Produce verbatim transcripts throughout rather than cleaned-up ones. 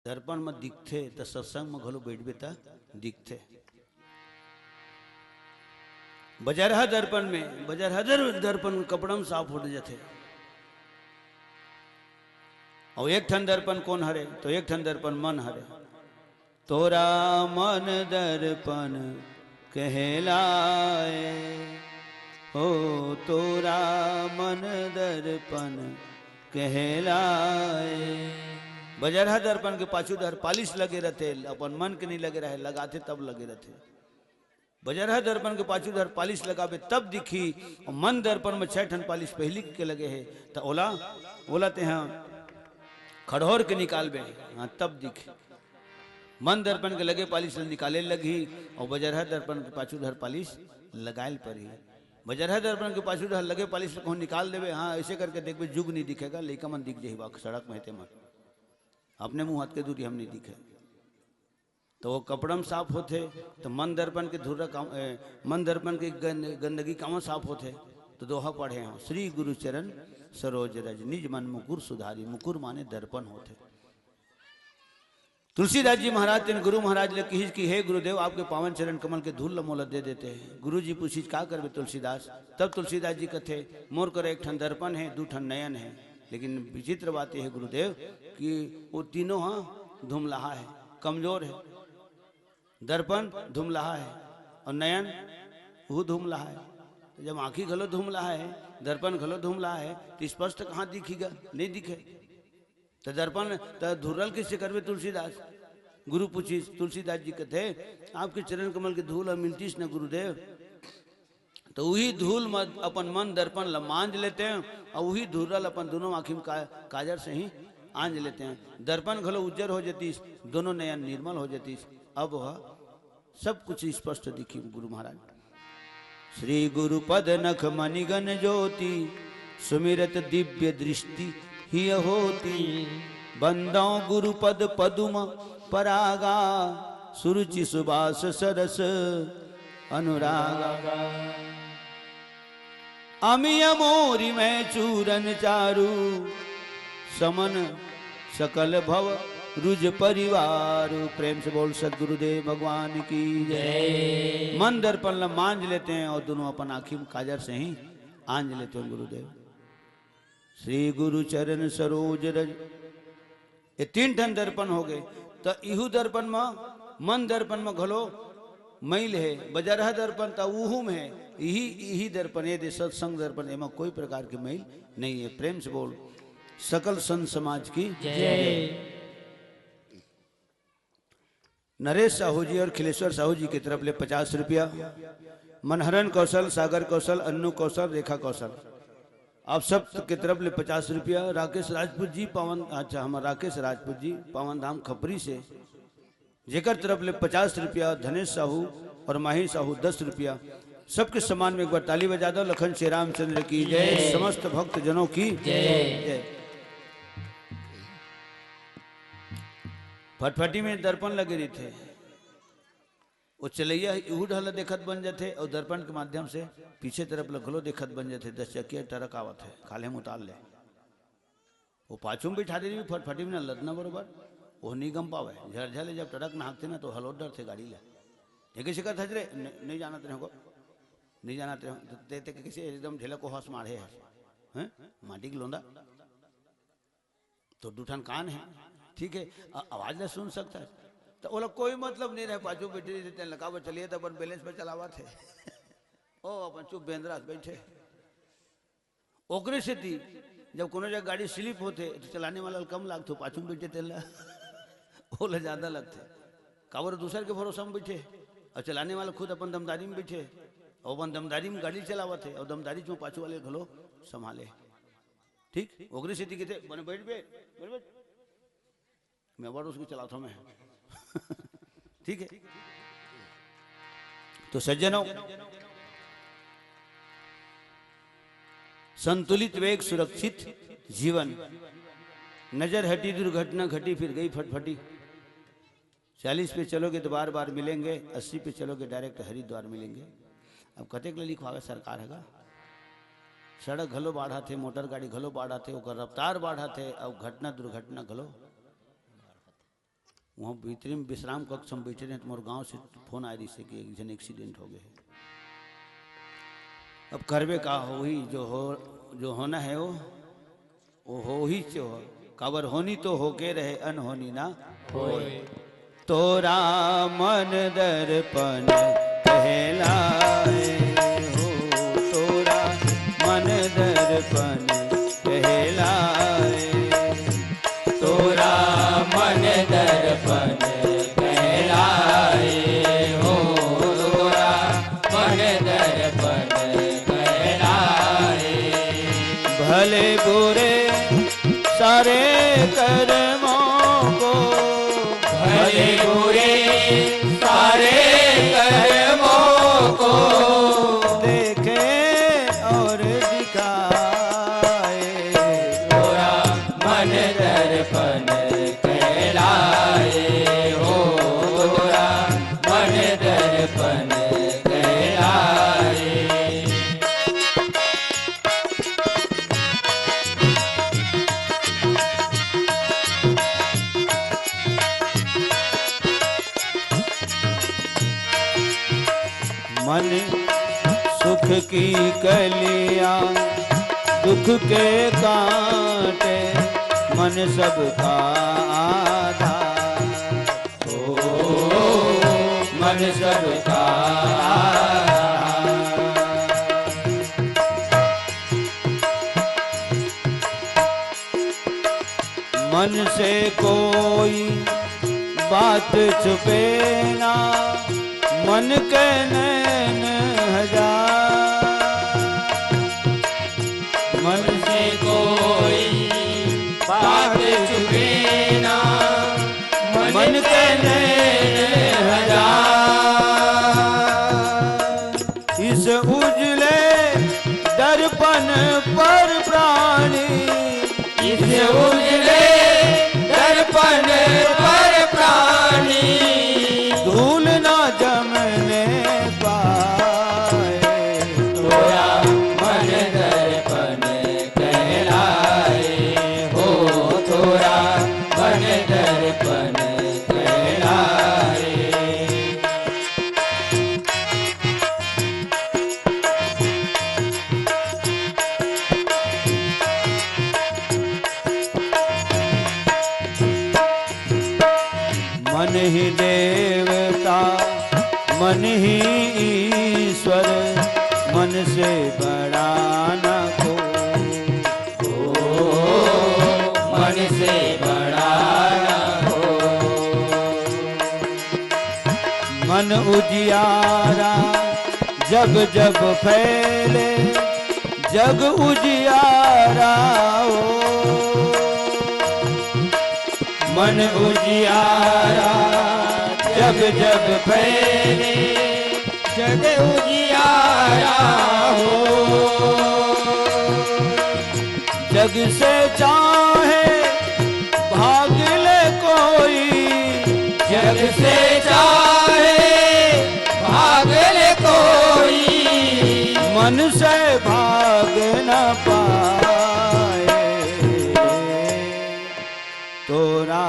दर्पण म दिखथे, त सत्संग म घलो बइठबे, त दिखथे। बजरहा दर्पण में, बजरहा दर-, दर्पण कपड़ा म साफ हो जाथे। अउ एक ठन दर्पण कोन हरे? तो एक ठन दर्पण मन हरे। तोरा मन दर्पण कहलाए, हो तोरा मन दर्पण कहलाए। बजरहा दर्पण के पाछू डहर पालिश लगे रथे, अपन मन के नहीं लगे रहे, लगाथे तब लगे रथे। बजरहा दर्पण के पाछू डहर पालिश लगाबे तब दिखी, अउ मन दर्पण में छह ठन पालिश पहिली के लगे हे, त ओला, ओला तेहा खड़होर के निकालबे, हाँ, तब दिखी। मन दर्पण के लगे पालिश ल निकाले लगही, अउ बजरहा दर्पण के पाछू डहर पालिश लगाए ल परही। बजरहा दर्पण के पाछू डहर लगे पालिश ल कहूँ निकाल देबे, हाँ, ऐसे करके देखबे, जुग नहीं दिखेगा, लइका मन दिख जही बा, सड़क में हे ते मन, अपने मुँह हाथ के दूरी हम नहीं दिखे। तो वो कपड़ा में साफ होथे, तो मन दर्पण के धुर्रा काम, ए, मन दर्पण के गंद-, गंदगी कामा साफ होथे। तो दोहा पढ़े हो, श्री गुरु चरण सरोज रज, निज मन मुकुर सुधारी। मुकुर माने दर्पण होथे। तुलसीदास जी महाराज तेन गुरु महाराज ले किहिस कि हे गुरुदेव, आपके पावन चरण कमल के धूल ल मोला दे देते। गुरु जी पूछिस, का करबे तुलसीदास? तब तुलसीदास जी कथे, मोर कर एक ठन दर्पण हे, दू ठन नयन हे, लेकिन विचित्र बात ये हे गुरुदेव कि वो तीनों हा धुमलाहा हे, कमजोर हे। दर्पण धुमलाहा हे अउ नयन वो धुमलाहा हे। तो जब आँखी घलो धुमलाहा हे, दर्पण घलो धुमलाहा हे, तो स्पष्ट कहाँ दिखीगा? नहीं दिखे। तो दर्पण तो धुर्रा ल कइसे करबे तुलसीदास? गुरु पूछिस, तुलसीदास जी कथे, आपके चरण कमल के धूल ह मिलतिस न गुरुदेव, तो उही धूल म अपन मन दर्पण ल मांज लेते हैं अउ उही धुर्रा ल अपन दोनों आँखी में का-, काजर से ही आंज लेते हैं। दर्पण घलो उज्जर हो जतिस, दोनों नयन निर्मल हो जतिस। अब वह सब कुछ स्पष्ट दिखी गुरु महाराज। श्री गुरु पद नख मणिगण ज्योति, सुमिरत दिव्य दृष्टि हिय होती। बंदौ गुरु पद पदुम परागा, सुरुचि सुबास सरस अनुरागा। अमिय मोरी मैं चूरन चारू, समन सकल भव रुज परिवार। प्रेम से बोल सदगुरुदेव भगवान की जय। मन दर्पण ल मांज लेते हैं और दोनों अपन आँखी में काजर से ही आंज लेते हैं गुरुदेव। श्री गुरु चरण सरोज रज, ये तीन ठन दर्पण हो गए। तो इहू दर्पण म, मन दर्पण म घलो मैल हे, बजरहा दर्पण त उहू में हे, इही, इही दर्पण, ये दे सत्संग दर्पण, एमा कोई प्रकार की मैल नहीं है। प्रेम से बोल, सकल संत समाज की जय। नरेश साहू जी और खिलेश्वर साहू जी की तरफ ले पचास रुपया, मनहरन कौशल, सागर कौशल, अन्नू कौशल, रेखा कौशल, आप सब की तरफ ले पचास रुपया। राकेश राजपूत जी पावन, अच्छा, हम राकेश राजपूत जी पावन धाम खपरी से, जेकर तरफ ले पचास रुपया, धनेश साहू और माही साहू दस रुपया। सबके सम्मान में एक बार ताली बजा दो। लखन श्री रामचंद्र की जय, समस्त भक्त जनों की जय। फटफटी में दर्पण लगे रहिथे, वो चलैया इहू डहर ल देखत बन जाथे और दर्पण के माध्यम से पीछे तरफ ल घलो देखत बन जाथे। दस चकिया ट्रक आवत हे, खाल्हे में उतार ले, वो पाछू में बिठा दे रही फटफटी में न लदना बरोबर, वो नहीं गम पावे। झरझर ले जब ट्रक नाहकथे ना तो हलोत डरथे गाड़ी ला। ये कैसे करत हस रे? न-, नहीं जानत रहे को, नहीं जानत रहे। तो ते, ते कैसे एकदम ढेला को हंस मारे है, हैं? माटी की लोंदा। तो दू ठन कान है, ठीक है, अ-, आवाज ला सुन सकता है। तो ओला कोई मतलब नहीं रहे, पाछू बैठे रहिथे, तेन लगा चलिए तो अपन बैलेंस में चलावत हे। ओ अपन चुप बेंदरा बैठे। ओकरे सेती जब कोनो जगह गाड़ी स्लिप होथे तो चलाने वाला ल कम लागथे, पाछू में बैठे तेला ओला ज्यादा लगथे। काबर दूसर के भरोसा में बैठे और चलाने वाला खुद अपन दमदारी में बैठे और अपन दमदारी में गाड़ी चलावत हे और दमदारी चो पाछू वाले घलो संभाले। ठीक, ओकरे सेती कहिथे, "बने बैठ बे, बने बैठ।" मैं अवार्ड उसको चलाता हूं मैं। ठीक है, तो सज्जनों, संतुलित वेग सुरक्षित जीवन। नजर हटी दुर्घटना घटी, फिर गई फटफटी। चालीस पे चलोगे तो बार बार मिलेंगे, अस्सी पे चलोगे डायरेक्ट हरिद्वार मिलेंगे। अब कतेक ले लिखवावे सरकार हगा, सड़क घलो बाढ़त हे, मोटर गाड़ी घलो बाढ़त हे, ओकर रफ्तार बाढ़त हे, अउ घटना दुर्घटना घलो। वहाँ भीतरी में विश्राम कक्ष में बैठे रहे, तो मोर गांव से फोन आए रहिसे कि एक झन एक्सीडेंट हो गए हे। अब करबे का, होही जो हो, जो होना है वो, वो होही से हो। काबर होनी तो होके रहे, अनहोनी ना होय। तोरा मन दर्पण कहलाए हो, तोरा मन दर्पण कहलाए। तोरा मन दर्पण कहलाए हो, तोरा मन दर्पण कहलाए। भले बुरे सारे कर्मों को, भले बुरे सारे कर्मों को देखे और दिखाए। तोरा मन दर्पण कहलाए हो, तोरा मन दर्पण कहलाए। मन सुख की कलियां दुख के कांटे, मन सबका आधार। ओ मन सबका आधार। मन से कोई बात छुपे ना, मन के नैन हजार। मन से कोई बात छुपे ना, मन के नैन हजार। इस उजले दर्पण पर प्राणी, इस उजले दर्पण पर प्राणी धूल ना जमने पाए। तोरा मन दर्पण कहलाए हो, तोरा मन दर्पण कहलाए। मन ही देवता, मन ही ईश्वर, मन से बड़ा ना कोई। ओ, मन से बड़ा ना हो। मन उजियारा जब जब फैले, जग उजियारा हो। मन उजियारा जब जब फैले, जग उजियारा हो। जग से चाहे भाग ले कोई, जग से चाहे भाग ले कोई, मन से भाग न पाए। तोरा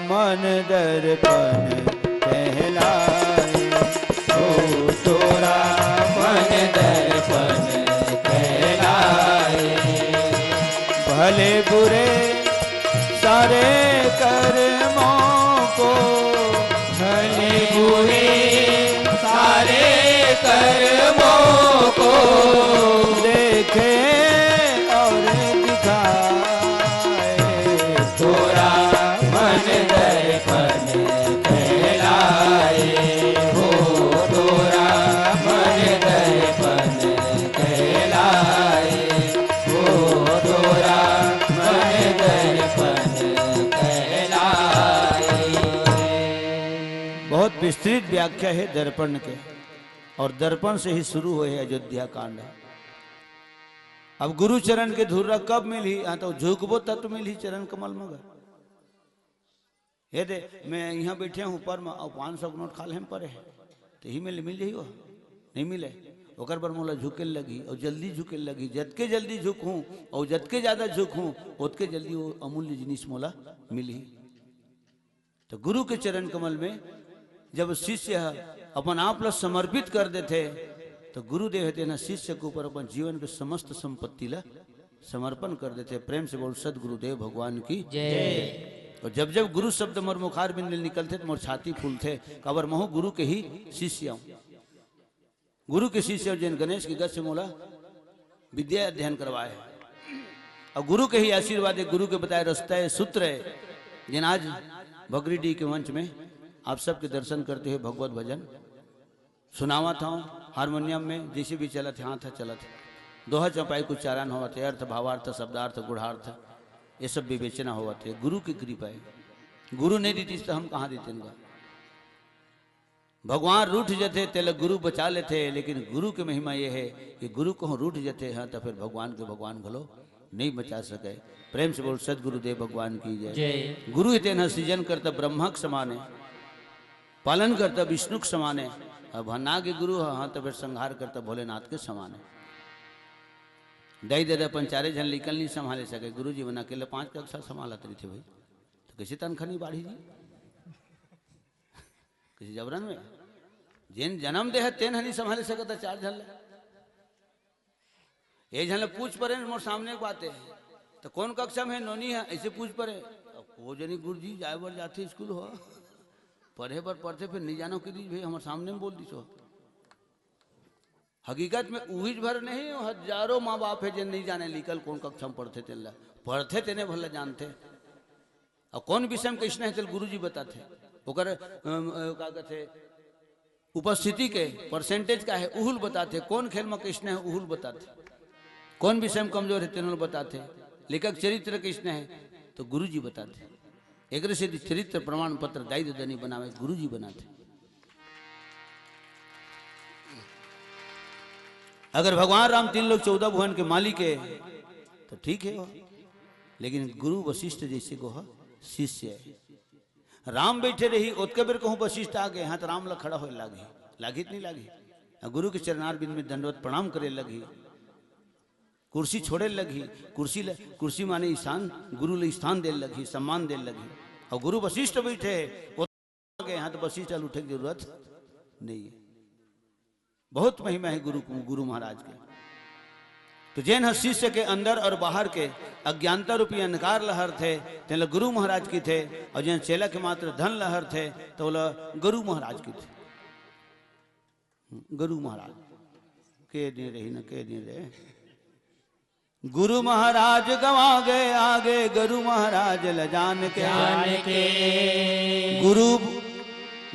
मन दर्पण कहलाए, ओ तोरा मन दर्पण कहलाए। भले बुरे सारे कर्मों को, भले बुरे सारे कर्मों को देखे और दिखाए। तोरा मन दर्पण कहलाए हो, तोरा मन दर्पण कहलाए हो, तोरा मन दर्पण कहलाए। बहुत विस्तृत व्याख्या है दर्पण के, और दर्पण से ही शुरू हुए है अयोध्या कांड। अब गुरु चरण के धुर्रा कब मिलही? हाँ, तो झुकबो तब तो मिलही चरण कमल मगा। हे दे, मैं यहाँ बैठे हूँ ऊपर में, और पाँच सौ के नोट खाल्हे में परे है, तो ही में ले मिल जाही वो? नहीं मिले। ओकर बर मोला झुके लगही, और जल्दी झुके लगही। जतके जल्दी झुकहूँ और जतके ज्यादा झुकहूँ, ओतके जल्दी वो अमूल्य जिनिस मोला मिलही। तो गुरु के चरण कमल में जब शिष्य ह अपन आप ला समर्पित कर देथे, तो गुरुदेव ह तेन ह शिष्य के ऊपर अपन जीवन के समस्त संपत्ति ला समर्पण कर देथे। प्रेम से बोल, सदगुरुदेव भगवान की जय। और जब जब गुरु शब्द मोर मुखार बिंद ले निकलथे, तो मोर छाती फूलथे, काबर महू गुरु के ही शिष्य हूँ। गुरु के शिष्य हूँ, जेन गणेश के गज से मोला विद्या अध्ययन करवाए हे। और गुरु के ही आशीर्वाद है, गुरु के बताए रास्ता है, सूत्र है, जेन आज भगरी डी के मंच में आप सबके दर्शन करते हुए भगवत भजन सुनावत हूँ। हारमोनियम में जैसे भी चलत हे, हाथ ह चलत हे, दोहा चौपाई के उच्चारण होवत हे, अर्थ भावार्थ शब्दार्थ गूढ़ार्थ, ये सब विवेचना होवत हे। गुरु की कृपा है, गुरु नहीं देती तो हम कहाँ देते इनका। भगवान रूठ जथे, तेला गुरु बचा लेथे, लेकिन गुरु के महिमा ये है कि गुरु कहूँ रूठ जथे, हाँ, तो फिर भगवान के भगवान घलो नहीं बचा सके। प्रेम से बोल, सदगुरुदेव भगवान की जय। जय। गुरु ही तेन ह सृजन करता ब्रह्मा के समाने, पालन करता विष्णु के समाने, अब भन्ना के गुरु ह, हाँ, तो फिर संहार करता भोलेनाथ के समाने। दाई ददा अपन चारे झन लइकन नहीं संभाले सके, गुरु जी बना अकेले पांच कक्षा संभालत रहिथे भाई, तो कैसे तनखा नहीं बाढ़ी जी? किसी जबरन में जेन जन्म दे है, तेन ह नहीं संभाले सकता चार झन ला। एक झन ला पूछ परे, मोर सामने एक बात है, तो कौन कक्षा में है? नोनी है, ऐसे पूछ परे। अब वो जनी गुरुजी जाए बर जाथे स्कूल हो, पढ़े बर पढ़थे, फिर नहीं जानो कि दीज भाई, हमारे सामने में बोल दीस हो। हकीकत में उहीच भर नहीं, हजारों माँ बाप है, जेन नहीं जाने लिखल कौन कक्षा में पढ़थे तेन ला, पढ़थे तेने भला जानथे। और कौन विषय में कइसना है, तेल गुरुजी बताथे। ओकर, अम, अ, का कहथे, उपस्थिति के परसेंटेज का है, उहुल बताथे। कौन खेल में कइसना है, उहुल बताथे। कौन विषय में कमजोर है, तेनोल बताथे। लेखक चरित्र कइसना है, तो गुरुजी बताथे। एकरे से चरित्र प्रमाण पत्र दाई ददा नहीं बनावे, गुरुजी बनाथे। अगर भगवान राम तीन लोक चौदह भुवन के मालिक है, तो ठीक है वो, लेकिन गुरु वशिष्ठ जैसे को ह शिष्य है। राम बैठे रही, ओतके बेर कहूँ वशिष्ठ आ गए, हाँ, तो राम ला खड़ा होए लागी, लागी तो नहीं लागी? आ गुरु के चरणार बिंद में दंडवत प्रणाम करे लगी, कुर्सी छोड़े लगी, कुर्सी ल-, कुर्सी माने स्थान, गुरु ले स्थान दे लगी, सम्मान दे लगी। और गुरु वशिष्ठ बैठे, ओतके बेर आ गए, हाँ, तो वशिष्ठ चल उठे की जरूरत नहीं है। बहुत महिमा है गुरु, गुरु महाराज के। तो जेन ह शिष्य के अंदर और बाहर के अज्ञानता रूपी अंधकार ल हरथे, तेन ल गुरु महाराज कहिथे, और जेन चेला के मात्र धन ल हरथे, तो ओला गुरु महाराज कहिथे। गुरु महाराज के दिन रही न, के दिन रहे। गुरु महाराज गवा गए आगे, गुरु महाराज ल जान के। जान के। गुरु,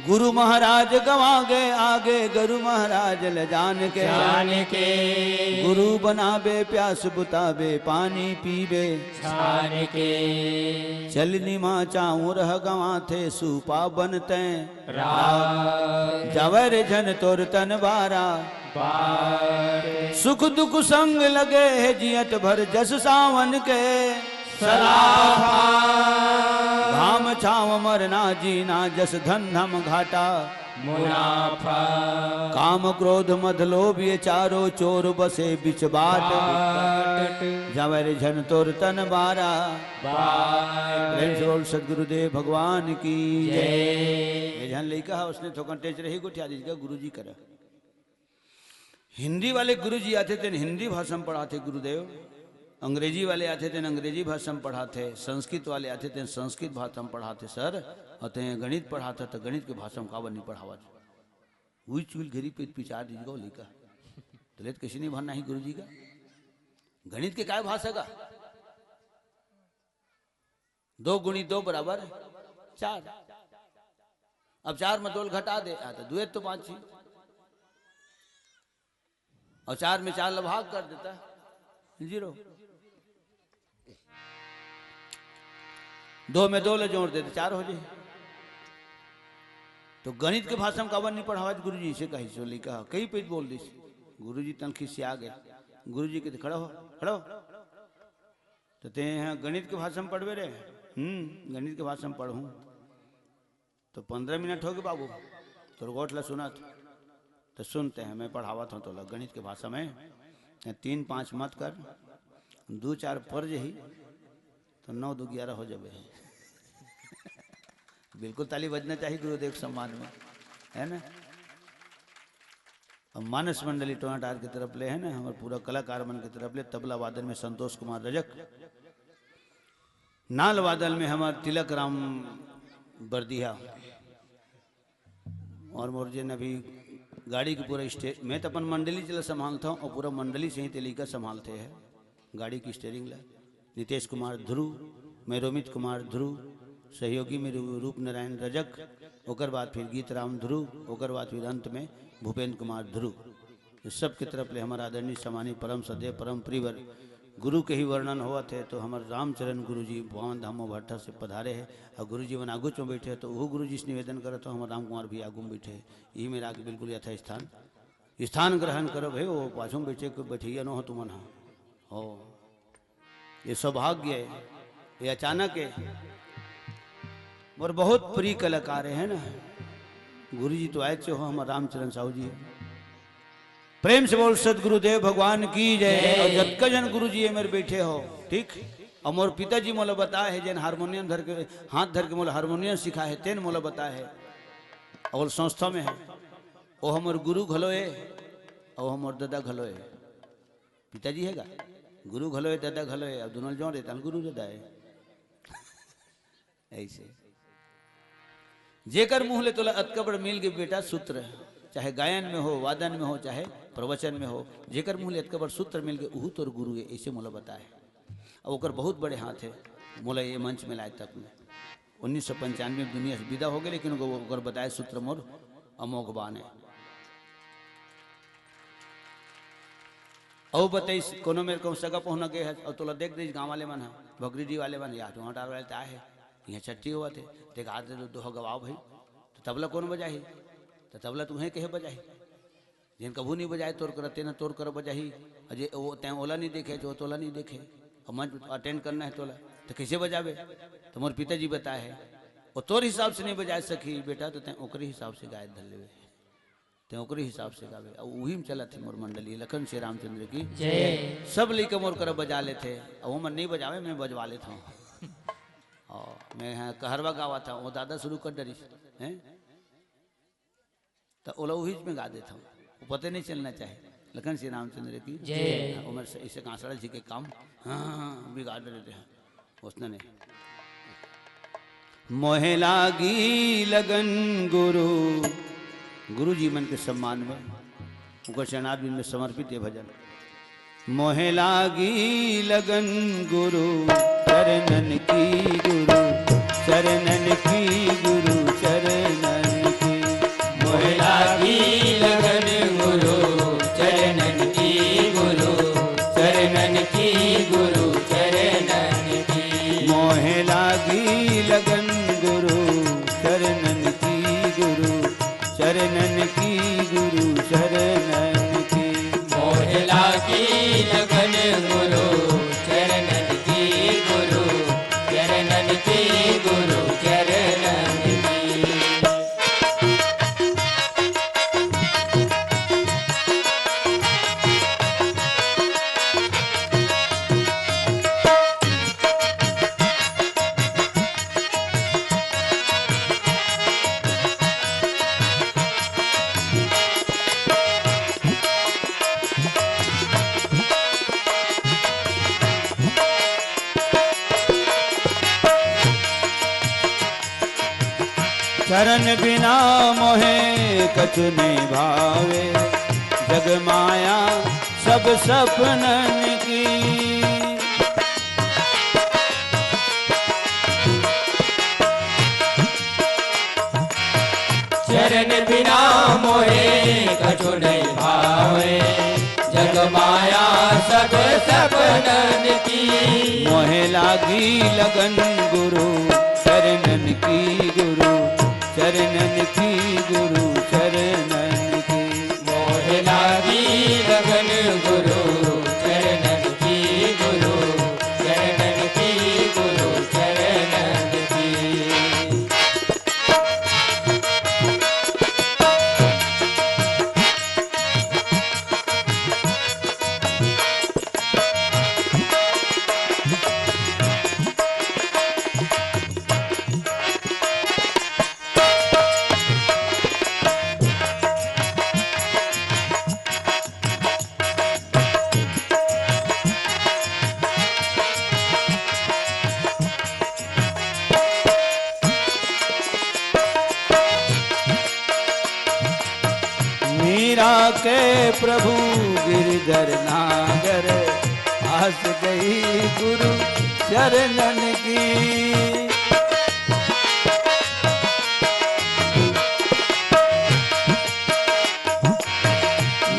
गुरु महाराज गवा गए आगे, गुरु महाराज ल जान के। जान के। गुरु बनाबे प्यास बुताबे, पानी पीबे। छान के। चलनी मा चाउर ह गवाथे, सूपा बनते। राग। जावै रे झन तोर तन बारा। बार। सुख दुख संग लगे है जियत भर जस सावन के। सलाफा। घाम छाव मरना जीना जस धन धम घाटा। मुनाफा। काम क्रोध मद लोभ ये चारो चोर बसे बिच बाट। बाट। जावै रे झन तोर तन बारा। बार। प्रेम से बोल सदगुरुदेव भगवान की जय। जय। ये झन लइका है, उसने थोकन टेच रही गोठिया दीजिएगा गुरु जी करा। हिंदी वाले गुरु जी आथे तेन हिंदी भाषा में पढ़ाथे गुरुदेव, अंग्रेजी वाले आथे तेन अंग्रेजी भाषा में पढ़ाथे, संस्कृत वाले आथे तेन संस्कृत भाषा में पढ़ाथे सर, और तें गणित पढ़ाथा तो गणित के भाषा में काबर नहीं पढ़ावत? उही चुल घेरी पे पिचार दीजिएगा वो लइका। तो लेत कैसे नहीं भरना ही गुरु जी का? गणित के काय भाषा का? दो गुणी दो बराबर चार। अब चार में दो ल घटा दे, आ, तो दुए तो पाँच ही। और चार में चार ल भाग कर देता, जीरो। दो में दो ल जोड़ देते, चार हो जाए। तो गणित के भाषा में काबर नहीं पढ़ावा गुरु जी से कही सो लइका, कई पेज बोल दिस। गुरु जी तन खिसिया गए। गुरु जी के खड़ा हो, खड़ा हो। तो ते यहाँ गणित के भाषा में पढ़बे रे? हम्म, गणित के भाषा में पढ़ूँ। तो पंद्रह मिनट हो गए बाबू, तोर गोठ ला सुनत। तो सुनते हैं, मैं पढ़ावत हूँ तोला गणित के भाषा में। तीन पाँच मत कर, दो चार पर जही, तो नौ दो ग्यारह हो जाबे। बिल्कुल ताली बजना चाहिए गुरुदेव के सम्मान में, है ना? अब मानस मंडली टोनाटार की तरफ ले, है ना, हमर पूरा कलाकार मन की तरफ ले तबला वादन में संतोष कुमार रजक, नाल वादन में हमर तिलक राम बरदिया, और मोर जेन अभी गाड़ी के पूरा स्टे-, मैं तो अपन मंडली चला संभालता हूँ और पूरा मंडली से ही तेलिका संभालते हैं गाड़ी की स्टेयरिंग ला। नितेश कुमार ध्रुव, मैं रोमित कुमार ध्रुव, सहयोगी में रू-, रूप नारायण रजक, ओकर बाद फिर गीत राम ध्रुव, ओकर बाद फिर अंत में भूपेंद्र कुमार ध्रुव। ये सब के तरफ ले हमारा आदरणीय, सम्मानित, परम श्रद्धेय, परम प्रियवर गुरु के ही वर्णन होवत हे, तो हमर रामचरण गुरु जी भवन धामो भट्ठा से पधारे हे, और गुरु जी मन आगू में बैठे हे, तो वो गुरु जी से निवेदन करत हो, हमर राम कुमार भी आगू में बैठे हे, यही मेरा आगे बिल्कुल यथा स्थान, स्थान ग्रहण करो भाई, वो पाछू में बैठे, बैठे न हो तुमन हा। हो, ये सौभाग्य है, ये अचानक है। मोर बहुत प्रिय कलाकार है ना, गुरु जी तो आए हो, हमर रामचरण साहू जी। प्रेम से बोल सतगुरुदेव भगवान की जय। जय। और जतका जन गुरु जी ये मेरे बैठे हो, ठीक, और मोर पिताजी मोला बताए है, जेन हारमोनियम धर के, हाथ धर के मोला हारमोनियम सिखाए है, तेन मोला बताए है, और संस्था में है, वो हमर गुरु घलो है, और हमर दादा घलो है। पिताजी है गा, गुरु घलो है, दादा घलो है, और दोनों जोड़ देता गुरु दादा है। ऐसे जेकर मुंह ले तोला अतका बड़ मिल गए बेटा सूत्र, चाहे गायन में हो, वादन में हो, चाहे प्रवचन में हो, जेकर मुंह ले अतका बड़ सूत्र मिल गए, उहू तोर गुरु है, ऐसे मोला बताए। अब ओकर बहुत बड़े हाथ है, मोला ये मंच में लाए तक में। उन्नीस सौ पंचानवे में दुनिया से विदा हो गए, लेकिन ओकर, ओकर बताए सूत्र मोर अमोघ बान है। अउ बताइस, कोनो मेर कहूँ सगा पहुना गे हे, अउ तोला देख देइस गाँव वाले मन ह, भगरीडी वाले मन, "यार, टोनाटार वाले त आए हे, इहाँ छट्ठी होवत हे, ते गा दे दो, दोहा गवाओ भाई।" त तबला कोन बजाही? त तबला तुहें कहे बजाही? जेन कभू नहीं बजाए तोर करा, तेन तोर करा बजाही। अउ जे वो, तैं ओला नहीं देखे, जो तोला नहीं देखे, अउ मंच अटेंड करना हे तोला, त कइसे बजाबे? त मोर पिताजी बताए हे, "वो तोर हिसाब से नहीं बजाए सकही बेटा, त तैं ओकरे हिसाब से गाए धर लेबे।" ते ओकरे हिसाब से गावे। अब उही में चलत हे मोर मंडली, लखन श्री रामचंद्र की जय। सब लइका मोर करा बजा लेथे, अब ओमन नहीं बजावे, मैं बजवा लेथव। और मैं यहाँ कहरवा गावत हव, वो दादा शुरू कर डरिस, हैं? त ओला उही में गा देथव, वो पते नहीं चलना चाहे। लखन श्री रामचंद्र की जय। हाँ, ओमन से, ऐसे कांसड़ा जी के काम, हाँ, हाँ, हाँ, बिगाड़ देते हैं। उसने नहीं। मोहे लागी लगन गुरु, गुरु जी मन के सम्मान में उनकर चरणारविंद में समर्पित ये भजन। मोहे लागी लगन गुरु चरणन की, गुरु चरणन की, गुरु चरणन की। मोहे लागी लगन गुरु चरणन की, गुरु चरणन की, गुरु चरणन की। मोहे लागी लगन गुरु चरणन की, गुरु चरणन की, गुरु चरणन की। मोहे लागी लगन गुरु चरणन की, गुरु चरणन की, गुरु चरणन की। चरण बिना मोहे कछु नहीं भावे, जग माया सब सपनन की। चरण बिना मोहे कछु नहीं भावे, जग माया सब सपनन की। मोहे लागी लगन गुरु चरणन की, गुरु चरणन की, गुरु चरणन की। मोहे लागी लगन गुरु चरणन की, गुरु चरणन की, गुरु चरणन की। मीरा के प्रभु गिरधर नागर, आस गई गुरु चरणन की।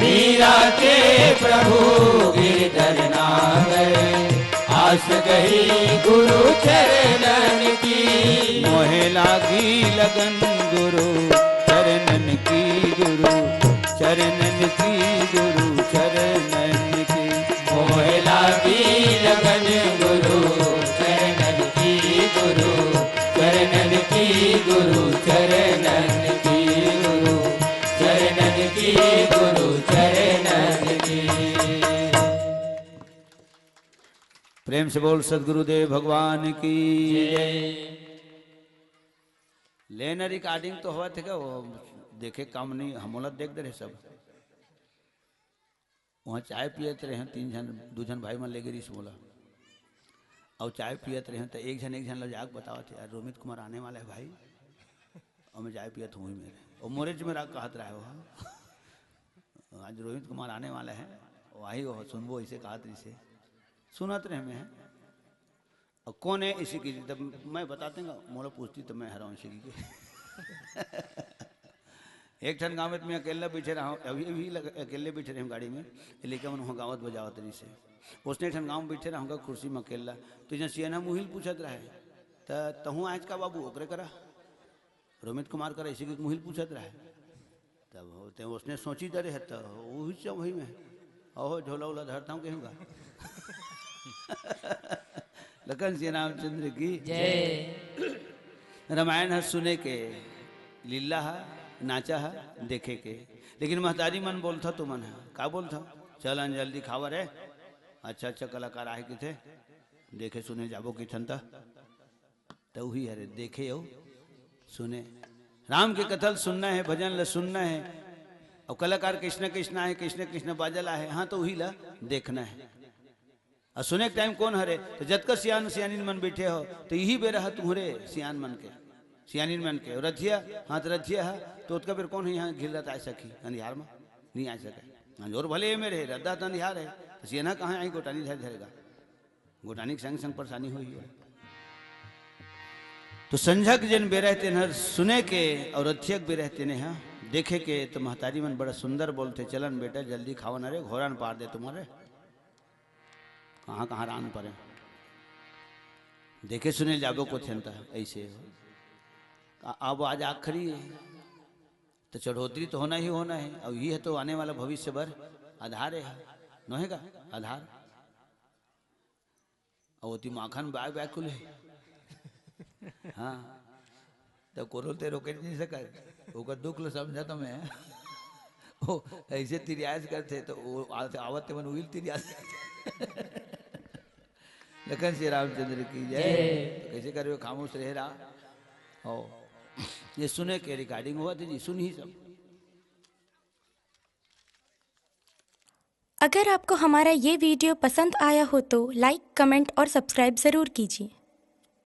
मीरा के प्रभु गिरधर नागर, आस गई गुरु चरणन की। मोहे लागी लगन गुरु चरणन की, गुरु चरणन की, गुरु चरणन की। मोहे लागी लगन गुरु चरणन की, गुरु चरणन की, गुरु चरणन की, गुरु चरणन की, गुरु चरणन की। प्रेम से बोल सदगुरुदेव भगवान की। लेना रिकॉर्डिंग तो होवत हे का? वो देखे काम नहीं, हमोला देख दे रहे सब। वहाँ चाय पियत रहे, तीन झन, दू झन भाई मन लेगे रहिस मोला। अउ चाय पियत रहे, त एक झन, एक झन ला जाके बतावत हे, "यार, रोमित कुमार आने वाला है भाई।" अउ मैं चाय पियत हूँ ही मेरे। अउ मोरे च मेरा कहत रहा है वो, "आज रोमित कुमार आने वाला है, वो आई, वो सुनबो," ऐसे कहत रहिस हे। सुनत रहे मैं। अउ कोन हे इसी की? तब मैं बता देंगा, मोला पूछती तो मैं हराऊं इसी की। एक ठन गाँव में मैं अकेला बैठे रहा हूँ, अभी, अभी लग-, अकेले बैठे रहे हम गाड़ी में, ये लइका मन वहाँ गावत बजावत रहिस हे। उसने एक ठन गाँव में बैठे रहा हूँ कुर्सी में अकेला, तो जहाँ सियाना मुहिल पूछत रहे, "त तहूँ आयच का बाबू ओकरे करा?" रोमित कुमार करा इसी की मुहिल पूछत रहे। तब ते उसने सोची डरे है, तो वही सब वही में, "ओहो, झोला उला धरता हूँ कहूँगा।" लखन श्री रामचंद्र की जय। रामायण ह सुने के, लीला ह, नाचा ह, देखे के। लेकिन महतारी मन बोलथा तुमन ह, का बोलथा? "चल न जल्दी खावा रे, अच्छा अच्छा कलाकार आहे किथे, देखे सुने जाबो किथन त।" त उही हरे, देखे अउ सुने। राम के कथा ल सुनना हे, भजन ल सुनना हे, अउ कलाकार कृष्ण कृष्ण आहे, कृष्ण कृष्ण बाजल आहे, हाँ, त उही ल देखना हे। अउ सुने के टाइम कोन हरे? त जतका सियान सियानिन मन बैठे हो, त इही बेरा ह तुहरे सियान मन के, सियानिन मन के। अउ रथिया, हाँ, त रथिया ह, त ओतका बेर कोन ह यहाँ घिलरत आय सकही अंधियार म? नहीं आय सके। अंजोर भले ए मेर हे, रद्दा त अंधियार हे, त सियान ह कहाँ आही गोटानी धरे धरेगा? गोटानी के संग संग परेशानी होही। तो संझा के जेन बेरा हे तेन हर सुने के, अउ रथिया के बेरा हे तेने ह देखे के। तो महतारी मन बड़ा सुंदर बोलथे, "चलन बेटा, जल्दी खावन, अरे घोरन पार दे तुम्हारे, कहाँ कहाँ रांध परे, देखे सुने जाबो कोथेन त ऐसे हो।" आ-, अब आज आखिरी हे, तो चढ़ोतरी तो होना ही होना हे। अब ये तो आने वाला भविष्य बर आधार हे, नोहे का आधार। अउ ओती माखन बाय बाय कुल हे। हाँ, त कोनो ते रोके नहीं सकत। ओकर दुख ल समझा तो मैं। ओ ऐसे तिरियास करथे, तो वो आ-, आवत ते मन उइल तिरियास। लखन श्री रामचंद्र की जय। जय। तो कैसे करबे, खामोश रहे रहा। ओ, ये सुने के रिकॉर्डिंग होवत हे जी, सुनही सब। अगर आपको हमारा ये वीडियो पसंद आया हो तो लाइक, कमेंट और सब्सक्राइब ज़रूर कीजिए।